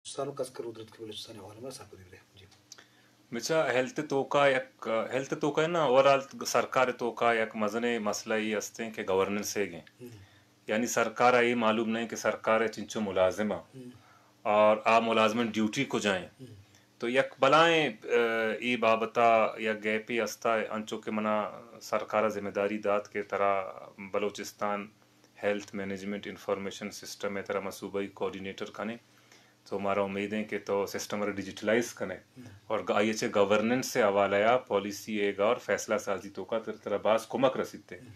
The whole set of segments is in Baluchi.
بلوچستان و کس کہ رودرتک بلوچستان ءِ حوالہ ءَ سرپدی بدے۔ جی۔ بچا ہیلتھ ءِ توکا یک، ہیلتھ ءِ توکا نا، اوورآل سرکار ءِ توکا یک مزنیں مسئلہ اے ہستیں کہ گورننس ءِ گیں۔ ہم۔ یعنی سرکار ءَ اے معلوم نہیں کہ سرکار ءِ چنچو ملازم آں۔ ہم۔ اور آ ملازمن ڈیوٹی کجا ایں۔ ہم۔ تو یک بلائیں، آ، اے بابت ءَ یک گیپے ہستا، انچو کہ منا سرکار ءَ ذمہ داری دات کہ ترا Balochistan health management information system ءِ ترا ما صوبائی کوآرڈینیٹر کنیں، تو مارا امید ایں کہ تو سسٹم ءَ را ڈیجیٹلائز کنے۔ ہم۔ اور آئی ءَ چہ گورننس ءِ حوالہ ءَ پالیسی ءِ گا اور فیصلہ سازی توکا تر-، ترا باز کمک رسیت۔ ہم۔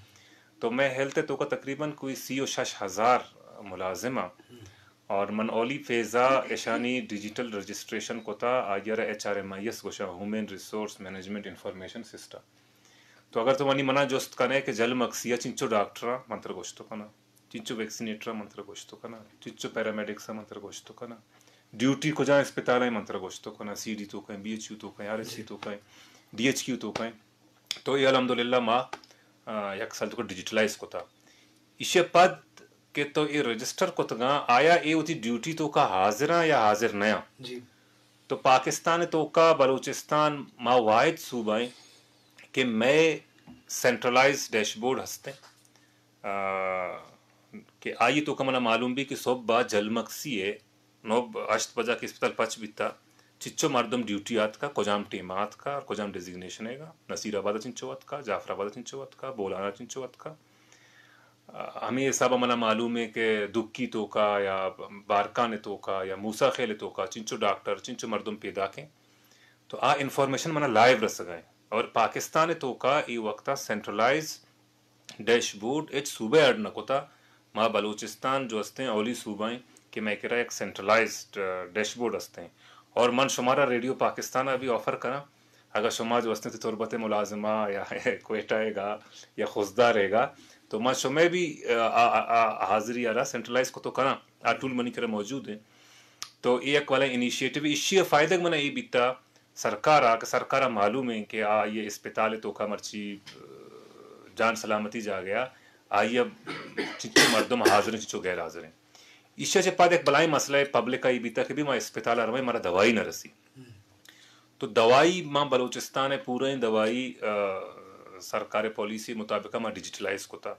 تو مئے ہیلتھ ءِ توکا تقریباً کوئی سی و شش ہزار ملازم آں۔ ہم۔ اور من اولی فیز ءَ اشانی ڈیجیٹل رجسٹریشن کتا، آئی ءَ را H R M I S گوشاں، human resource management information system. تو اگر تو منی منا جست کنے کہ جھل مگسی ءَ چنچو ڈاکٹر آں، من ترا گوشت کناں، چنچو ویکسینیٹر آں، من ترا گوشت کناں، چنچو پیرامیڈکس آں، من ترا گوشت کناں، ڈیوٹی کجا اسپتال ءَ، من ترا گوشت کناں، سی ڈی توکا ایں، بی ایچ یو توکا ایں، آر ایچ سی توکا ایں، ڈی ایچ کیو توکا ایں۔ تو اے الحمدللہ ما، آ، یک سال توکا ڈیجیٹلائز کتا۔ ایشی ءَ پد کہ تو اے رجسٹر کتگاں، آیا اے وتی ڈیوٹی توکا حاضر آں یا حاضر نہ آں؟ جی۔ تو پاکستان ءِ توکا بلوچستان ما واحد صوبہ ایں کہ مئے سینٹرلائز ڈیش بورڈ ہستیں، آ، کہ آئی توکا منا معلوم بی کہ صبح جھل مگسی ءَ نو ب-، ہشت بجا کہ اسپتال پچ بیتا، چچو مردم ڈیوٹی آتکا، کجام ٹیم آتکا اور کجام ڈیزگنیشن ءِ گا، نصیر آباد ءَ چنچو آتکا، جعفر آباد ءَ چنچو آتکا، بولان ءَ چنچو آتکا۔ آ، ہمے حساب ءَ منا معلوم ایں کہ دکی توکا یا بارکان توکا یا موسی خیل توکا چنچو ڈاکٹر، چنچو مردم پیداک ایں۔ تو آ انفارمیشن منا لائیو رسگا ایں۔ اور پاکستان توکا اے وقتا سینٹرلائز ڈیش بورڈ ہچ صوبہ ءَ ایڈ نہ کتا۔ ما بلوچستان جو ہستیں اولی صوبہ ایں کہ مئے کرا یک سینٹرلائزڈ، آ، ڈیش بورڈ ہستیں۔ اور من شمارا ریڈیو پاکستان ءَ بھی آفر کناں، اگر شما جو ہستیں تربت ءِ ملازم آں یا کوئٹہ ءِ گا یا خضدار ءِ گا، تو ما شمئے بھی، آ، آ، آ، آ، حاضری ءَ را سینٹرلائز کتو کناں۔ آ ٹول منی کرا موجود ایں۔ تو اے یک والا انیشیٹو، ایشی ءِ فائدگ منا اے بیتا، سرکار ءَ کہ سرکار ءَ معلوم ایں کہ آئی ءِ اسپتال ءِ توکا مرچی، آ، جان سلامتی جاگہ ءَ آئی ءَ چنچو مردم حاضر ایں، چنچو غیر حاضر ایں۔ ایشی ءَ چہ پد یک بلاہیں مسئلہ پبلک ءَ اے بیتا کہ بھی ما اسپتال ءَ رویں، مارا دوائی نہ رسی۔ تو دوائی ما بلوچستان ءِ پوریں دوائی، آ، سرکار ءِ پالیسی مطابق ما ڈیجیٹلائز کتا۔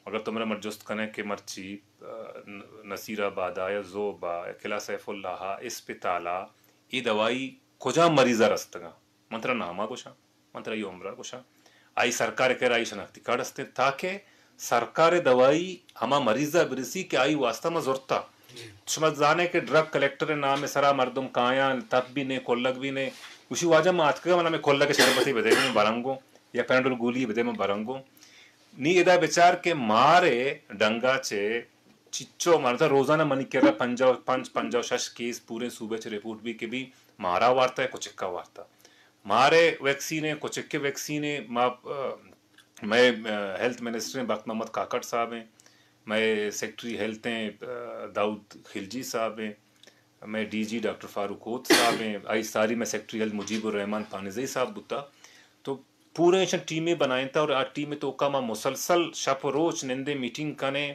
مگر تو منا جست کنے کہ مرچی، آ، ن-، نصیر آباد ءَ یا زوب ءَ یا قلعہ سیف اللہ ءَ اسپتال ءَ اے دوائی کجام مریض ءَ رستگاں؟ من ترا نام ءَ گوشاں، من ترا اے عمر ءَ گوشاں۔ آئی سرکار ءِ کرا آئی شناختی کارڈ ہستیں تاکہ سرکار ءِ دوائی ہما مریض ءَ برسی کہ آئی واسطہ ما زرتا۔ جی۔ شما زانے کہ ڈرگ کلیکٹر ءِ نام ءِ سرا مردم کایاں، تپ بھی نے، کلگ بھی نے، گوشی واجہ ما اتکگاں، منا ہمے کلگ ءِ شربتے بدے، من برنگوں، یا پیناڈول گولی بدے، من برنگوں۔ نی ادا بچار کہ مارے ڈنگا چے چچو مردم روزانہ منی کرا پنجاہ و پنچ، پنجاہ و شش کیس پوریں صوبہ چہ رپورٹ بی کہ بی مارا وارتا یا کچکا وارتا۔ مارے ویکسین ایں، کچکے ویکسین ایں، ما، آ، مئے، آ، ہیلتھ منسٹر ایں بخت محمد کاکڑ صاحب ایں، مئے سیکرٹری ہیلتھ ایں، آ، داؤد خلجی صاحب ایں، مئے ڈی جی ڈاکٹر فاروق ہوت صاحب ایں، آئی ساری مئے سیکرٹری ہیلتھ مجیب الرحمن پانزئی صاحب بوتا۔ تو پوریں ایشاں ٹیمے بنائینتا اور آ ٹیم توکا ما مسلسل شپ و روچ نندیں، میٹنگ کنیں،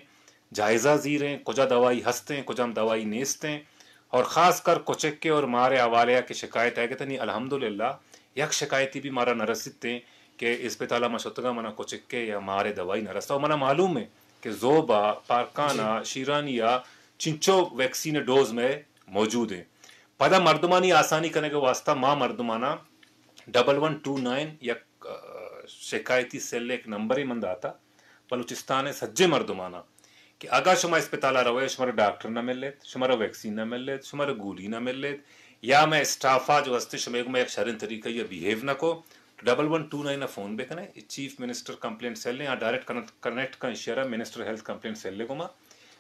جائزہ زیریں، کجا دوائی ہستیں، کجام دوائی نیستیں، اور خاص کر کچکے اور مارے حوالے ءَ کہ شکایت آئے گتنی، الحمدللہ یک شکایتی بھی مارا نہ رسیتیں کہ اسپتال ءَ ما شتگاں، منا کچکے یا مارے دوائی نہ رستا۔ اور منا معلوم ہے کہ زوبا، پارکانا، جی۔ شیرانیا چنچو ویکسین ڈوز میں موجود ہیں۔ پدا مردمانی آسانی کنگ ءِ واسطہ ما مردمانا ڈبل ون ٹو نائن یک، آ، شکایتی سیل ءِ یک نمبرے من داتا بلوچستان ءِ سجیں مردمانا کہ اگاں شما اسپتال ءَ روئے، شمارا ڈاکٹر نہ ملیت، شمارا ویکسین نہ ملیت، شمارا گولی نہ ملیت، یا مئے اسٹاف ءَ جو ہستے شمئے گوما یک شریں طریقہ یا بیہیو نہ کو، تو ڈبل ون ٹو نائن ءَ فون بکنے، چیف منسٹر کمپلینٹ سیل ءَ، آ ڈائریکٹ کنیکٹ، کنیکٹ کن ایشی ءَ را منسٹر ہیلتھ کمپلینٹ سیل ءِ گوما۔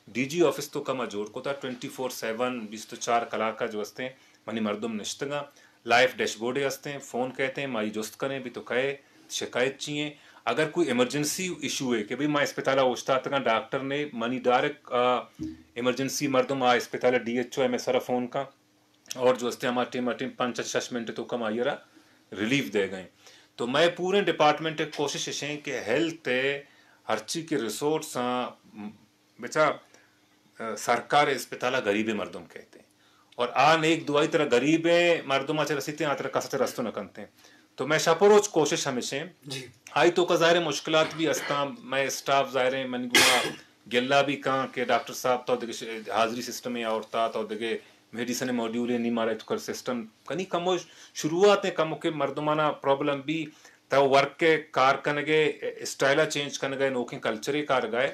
ڈی جی آفس توکا ما جوڑ کتا، ٹوئنٹی فور سیون، بیست و چار کلاک ءَ جو ہستیں، منی مردم نشتگاں، لائیو ڈیش بورڈے ہستیں، فون کئیت ایں، ما اے جست کنیں، بھی تو کئے، شکایت چی ایں؟ اگر کوئی ایمرجنسی ایشو ہے کہ بھئی ما اسپتال ءَ اوشتاتگاں، ڈاکٹر نے، منی ڈائریکٹ، آ، ایمرجنسی مردم آ اسپتال ءِ D H O M S R ءَ فون کن، اور جو ہستیں ہما ٹیم، ٹیم پنچ شش منٹ توکا ما آئی ءَ را ریلیف دئیگ ءَ ایں۔ تو مئے پوریں ڈپارٹمنٹ ءِ کوشش اش ایں کہ ہیلتھ ءِ ہرچی کہ ریسورس آں، بچا، آ، سرکار ءِ اسپتال ءَ غریبیں مردم کئیت ایں۔ اور آ نیک دعائی ترا غریبیں مردم ءَ چہ رسیتیں، آ ترا کس ءَ چہ رست نہ کنتیں۔ تو مئے شپ و روچ کوشش ہمیش ایں۔ جی۔ آئی توکا ظاہر ہے مشکلات بھی ہستاں، مئے اسٹاف ظاہر ہے منی گوما گلہ بھی کاں کہ ڈاکٹر صاحب تو دگہ ش-، حاضری سسٹم ءَ آورتا، تو دگہ میڈیسن موڈیول ءَ نی مارا اتکر سسٹم کنی کمو شروعات ءَ کمو کہ مردمانا پرابلم بھی تو ورک ءِ کار کنگ ءِ اسٹائل ءَ چینج کنگ ءَ نوکیں کلچر ءِ کارگ ءَ۔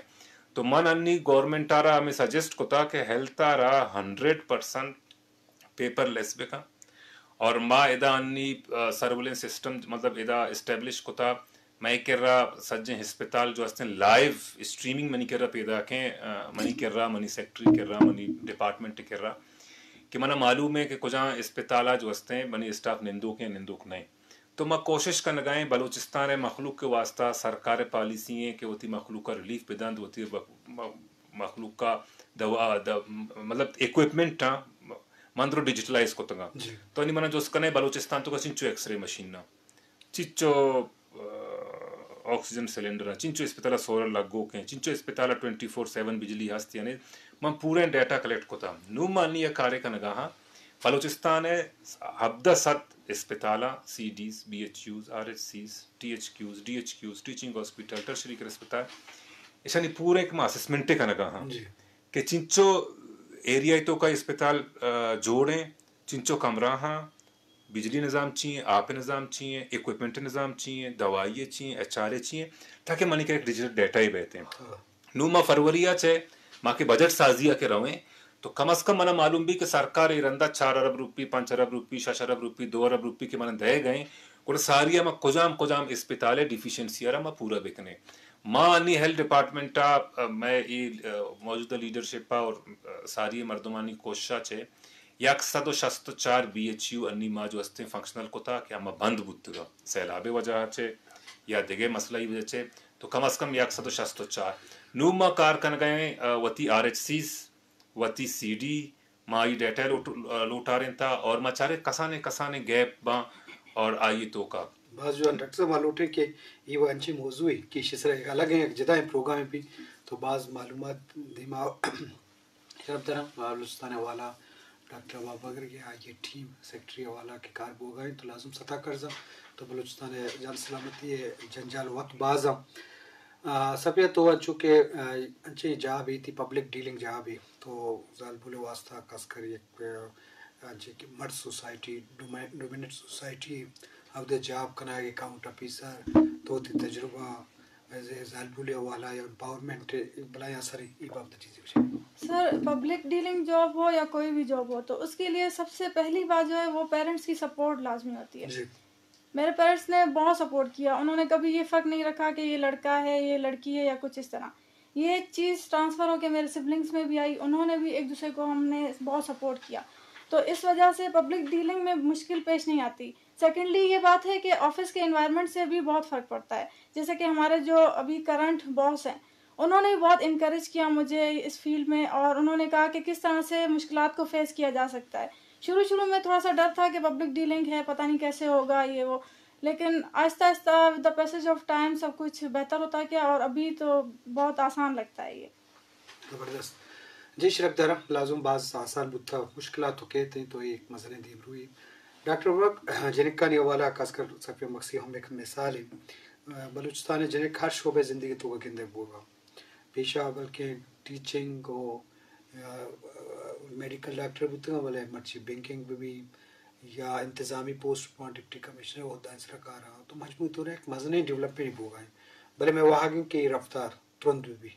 تو من انی گورنمنٹ ءَ را ہمیں سجیسٹ کتا کہ ہیلتھ ءَ را ہنڈریڈ پرسنٹ پیپر لیس بکن۔ اور ما ادا انی، آ، سرولنس سسٹم مطلب ادا اسٹیبلش کتا۔ مئے کرا سجیں ہسپتال جو ہستیں لائیو اسٹریمنگ منی کرا پیداکیں، آ، منی کرا، منی سیکرٹری کرا، منی ڈپارٹمنٹ کرا کہ منا معلوم ہے کہ کجام ہسپتال ءَ جو ہستیں منی اسٹاف نندوک ہیں، نندوک نہیں۔ تو ما کوشش کنگا ایں بلوچستان ءِ مخلوق کے واسطہ سرکار ءِ پالیسی ایں کہ وتی مخلوق ءَ ریلیف بدنت، وتی ب-، م-، مخلوق ءَ دوا، د-، مطلب اکوپمنٹ آں من درو ڈیجیٹلائز کتگاں۔ جی۔ تو نی منا جست کنے بلوچستان توکا چنچو ایکس رے مشین آں، چنچو، آ، آکسیجن سلنڈر آں، چنچو اسپتال ءَ سولر لگوک ہیں، چنچو اسپتال ءَ ٹوئنٹی فور سیون بجلی ہست یا نہیں، من پوریں ڈیٹا کلیکٹ کتا۔ نوں ما نی یک کارے کنگا ہاں، بلوچستان ءِ ہبدہ سد اسپتالاں، C Ds, B H Us, R H Cs, T H Qs, D H Qs, teaching hospital, tertiary care اسپتال، ایشانی پوریں کہ ما اسسمنٹ کنگا ہاں۔ جی۔ کہ چنچو ایریا توکا اسپتال، آ، جوڑ ہیں، چنچو کمرہ ہاں، بجلی نظام چی ہیں، آپ نظام چی ہیں، اکوپمنٹ نظام چی ہیں، دوائی چی ہیں، ایچ آر اے چی ہیں، تاکہ منی کہ ایک ڈیجیٹل ڈیٹا ہی بیتے ہیں۔ ہاں۔ نوں ما فروری ءَ چہ ما کہ بجٹ سازی ءَ کہ رویں، تو کم از کم منا معلوم بی کہ سرکار اے رندا چار ارب روپی، پنچ ارب روپی، شش ارب روپی، دو ارب روپی کہ منا دئے گئے، گڑا ساری ءَ ما کجام کجام اسپتال ءِ ڈیفیشنسی ءَ را ما پورا بکنیں۔ ما انی ہیلتھ ڈپارٹمنٹ ءَ، مئے اے، آ، موجودہ لیڈرشپ ءَ اور، آ، ساری مردمانی کوشش ءَ چہ یک سد و شست و چار بی ایچ یو انی ما جو ہستیں فنکشنل کتا کہ ہما بند بوتگا سیلاب ءِ وجہ ءَ چہ یا دگہ مسئلہ ءِ وجہ چہ، تو کم از کم یک سد و شست و چار۔ نوں ما کار کنگا ایں، آ، وتی آر ایچ سیز، وتی سی ڈی، ما آئی ڈیٹا لوٹ-، لوٹارینتا اور ما چارے کسانیں کسانیں گیپ باں اور آئی توکا۔ باز جوان ڈاکٹر صاحب، ما لوٹیں کہ اے و انچیں موضوعے کہ ایشی سرا یک الگیں یک جدائیں پروگرامے بی تو باز معلومات دیما شرپ دراں۔ بلوچستان ءِ حوالہ ڈاکٹر ابابگر کہ آئی ٹیم سیکرٹری حوالہ کہ کار بوگا انت تو لازم ستا کرزاں تو بلوچستان ءِ جان سلامتی ءِ جنجال وت باز آں۔ آ، صفیہ تو انچو کہ، آ، انچیں جاب اے تئی پبلک ڈیلنگ جاب اے تو زالبول ءِ واسطہ خاص کر یک، آ، انچیں کہ مرد سوسائٹی، ڈومے-، ڈومیننٹ سوسائٹی، اودے جاب کنائے اکاؤنٹ آفیسر، تو تئی تجربہ، ز-، زالبول ءِ حوالہ یا امپاورمنٹ بلائیں اثر اے بابت چیزے گوشے۔ سر، پبلک ڈیلنگ جاب ہو یا کوئی بھی جاب ہو تو اس کے لیے سب سے پہلی بات جو ہے وہ پیرنٹس کی سپورٹ لازمی ہوتی ہے۔ جی۔ میرے پیرنٹس نے بہت سپورٹ کیا، انہوں نے کبھی یہ فرق نہیں رکھا کہ یہ لڑکا ہے، یہ لڑکی ہے یا کچھ اس طرح۔ یہ چیز ٹرانسفر ہو کے میرے سبلنگس میں بھی آئی، انہوں نے بھی ایک دوسرے کو، ہم نے بہت سپورٹ کیا، تو اس وجہ سے پبلک ڈیلنگ میں مشکل پیش نہیں آتی۔ سیکنڈلی یہ بات ہے کہ آفس کے انوائرمنٹ سے بھی بہت فرق پڑتا ہے، جیسے کہ ہمارے جو ابھی کرنٹ باس ہیں، انہوں نے بھی بہت انکریج کیا مجھے اس فیلڈ میں، اور انہوں نے کہا کہ کس طرح سے مشکلات کو فیس کیا جا سکتا ہے۔ شروع شروع میں تھوڑا سا ڈر تھا کہ پبلک ڈیلنگ ہے، پتہ نہیں کیسے ہوگا یہ وہ، لیکن آہستہ آہستہ with the passage of time سب کچھ بہتر ہوتا گیا اور ابھی تو بہت آسان لگتا ہے یہ۔ زبردست۔ جی شرپ دارا، لازم باز آسان بوتا، مشکلات تو کہتے ہیں تو ایک مزنیں دیمروئی۔ ڈاکٹر ابابگر، جنکانی حوالہ خاص کر صفیہ مکسی ہم ایک مثال ہے۔ بلوچستان ءِ جنک ہر شعبہ زندگی تو گندگ بوگا۔ پیشہ بلکیں ٹیچنگ و، آ، میڈیکل ڈاکٹر بوتگاں، بلے مرچی بینکنگ بہ بی یا انتظامی پوسٹ پہ ڈپٹی کمشنر عہدہ سرا کاراں، تو مجموعی طور یک مزنیں ڈیولپمنٹ بوگا ہیں۔ بلے میں واہگیں کہ اے رفتار ترند بہ بی۔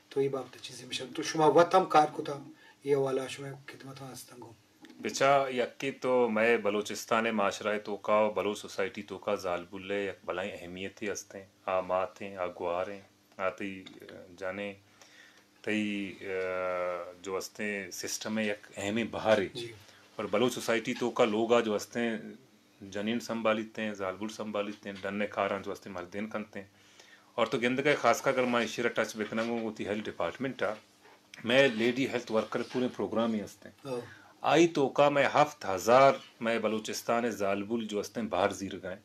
تو اے بابت چیزے مشن تو شما وت ہم کار کتا، اے حوالہ شما خدمت ہستنگو۔ بچا یکی تو مئے بلوچستان ءِ معاشرہ ءِ توکا و بلوچ سوسائٹی توکا زالبول ءِ یک بلائیں اہمیتے ہستیں۔ آ ماتیں، آ گواریں۔ آ تئی، آ، جنیں، تئی، آ، جو استیں سسٹم ءِ یک اہمیں بہرے۔ جی۔ اور بلوچ سوسائٹی توکا لوگا جو استیں جنین سنبھالیتیں، زالبول سنبھالیتیں، ڈن ءِ کاراں جو استیں مردین کنتیں۔ اور تو گندگئے خاص کر اگر ما ایشی را ٹچ بکناں گوں وتی ہیلتھ ڈپارٹمنٹ ءَ، مئے لیڈی ہیلتھ ورکر پوریں پروگرامے استیں۔ ہاں۔ آئی توکا مئے ہفت ہزار مئے بلوچستان ءِ زالبول جو استیں بہر زیرگا ایں۔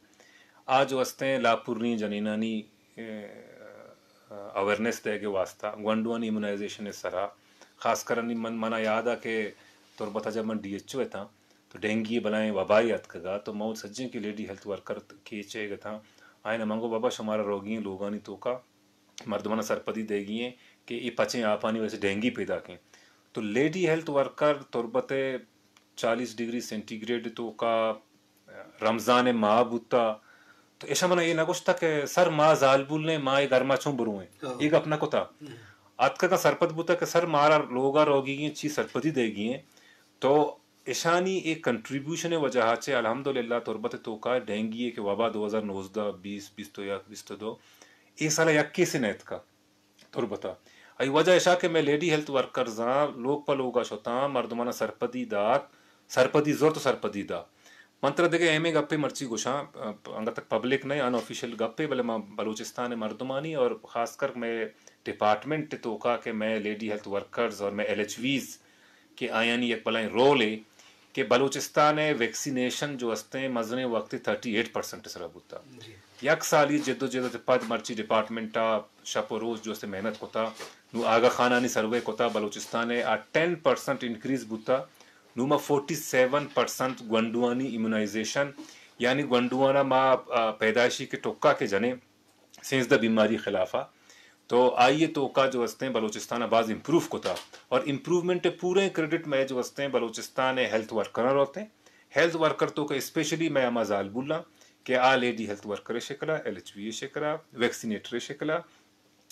آ جو استیں لاپریں جنینانی، اے، اویئرنیس دئیگ ءِ واسطہ، گونڈوانی امیونائزیشن ءِ سرا، خاص کر انی من، منا یاد ءَ کہ تربت ءَ جب من ڈی ایچ او اتاں تو ڈینگی ءِ بلائیں وبائے اتکگ ءَ، تو من سجیں کہ لیڈی ہیلتھ ورکر کیچ ءَ اتاں، آیان ءَ من گو بابا شمارا روگی ئیں لوگانی توکا مردماں سرپدی دئیگی ایں کہ اے پچیں آپانی وجہ سے ڈینگی پیداک ایں۔ تو لیڈی ہیلتھ ورکر تربت ءِ چالیس ڈگری سینٹی گریڈ توکا رمضان ءِ ماہ بوتا، تو ایشاں منا اے نہ گوشتا کہ سر ما زالبول نے، ما اے گرما چون برویں۔ ہاں۔ اے گپ نہ کتا۔ ہم۔ اتکگاں سرپد بوتا کہ سر مارا لوگا روگی ایں، چی سرپدی دئیگی ایں۔ تو ایشانی اے کنٹریبیوشن ءِ وجہ ءَ چہ الحمدللہ تربت ءِ توکا ڈینگی ءِ کہ وبا دو ہزار نوزدہ، بیست، بیست و یک، بیست و دو، اے سال ءَ یک کیسے نہ اتکا تربت ءَ۔ آئی وجہ ایشا کہ مئے لیڈی ہیلتھ ورکرزاں لوگ پہ لوگا شتاں، مردماناں سرپدی دات، سرپدی زرت و سرپدی دا۔ من ترا دگہ اہمیں گپے مرچی گوشاں، انگت تک پبلک نہ، ان آفیشل گپے، بلے ما بلوچستان ءِ مردمانی اور خاص کر مئے ڈپارٹمنٹ ءِ توکا کہ مئے لیڈی ہیلتھ ورکرز اور مئے ایل ایچ ویز کہ آیانی یک بلائیں رولے کہ بلوچستان ءِ ویکسینیشن جو استیں مزنیں وقت تھرٹی ایٹ پرسنٹ سرا بوتا۔ جی۔ یک سالی جد و جہد ءَ پد مرچی ڈپارٹمنٹ ءَ شپ و روچ جو استیں محنت کتا، نوں آگاہ خانانی سروے کتا، بلوچستان ءَ آ ٹین پرسنٹ انکریز بوتا، نوں ما فورٹی سیون پرسنٹ گونڈوانی امیونائزیشن، یعنی گونڈوانا ما، آ، پیدائشی کہ ٹکا کہ جنیں، سیزدہ بیماری خلاف ءَ، تو آئی ءِ توکا جو استیں بلوچستان ءَ باز امپروو کتا اور امپروومنٹ ءِ پوریں کریڈٹ مئے جو استیں بلوچستان ءِ ہیلتھ ورکراں روتیں۔ ہیلتھ ورکر توکا اسپیشلی مئے ہما زالبولاں کہ آ لیڈی ہیلتھ ورکر ءِ شکل ءَ، ایل ایچ وی ءِ شکل ءَ، ویکسینیٹر ءِ شکل ءَ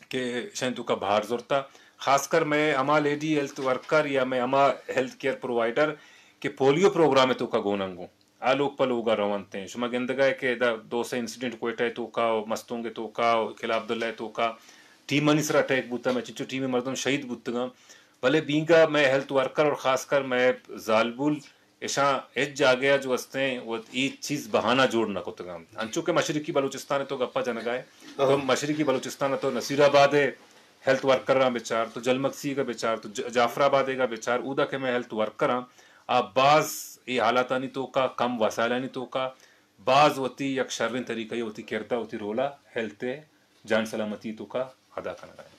کہ شاید توکا بہار زرتا۔ خاص کر مئے ہما لیڈی ہیلتھ ورکر یا مئے ہما ہیلتھ کیئر پرووائیڈر کہ پولیو پروگرام ءِ توکا گوننگوں۔ آ لوگ پہ لوگ ءَ رونت ایں۔ شما گندگ ءَ کہ ادا دو سے انسیڈنٹ کوئٹہ ءِ توکا و مستونگ ءِ توکا و قلعہ عبداللہ ءِ توکا ٹیمانی سرا اٹیک بوتا، مئے چنچو ٹیمی مردم شہید بوتگاں، بلے بینگا مئے ہیلتھ ورکر اور خاص کر مئے زالبول اشاں ہچ جاگہ ءَ جو استیں وت اے چیز بہانہ جوڑ نہ کتگاں۔ انچو کہ مشرقی بلوچستان ءِ تو گپا جنگا ئے، تو ہاں۔ مشرقی بلوچستان ءَ تو نصیر آباد ءِ ہیلتھ ورکراں بچار، تو جلمکسی ءَ بچار، تو ج-، جعفر آباد ءَ بچار، اودا کہ مئے ہیلتھ ورکراں آ باز اے حالاتانی توکا، کم وسائلانی توکا، باز وتی یک شریں طریقہ ءَ وتی کردہ، وتی رول ءَ ہیلتھ ءِ جان سلامتی توکا ادا کنگا انت۔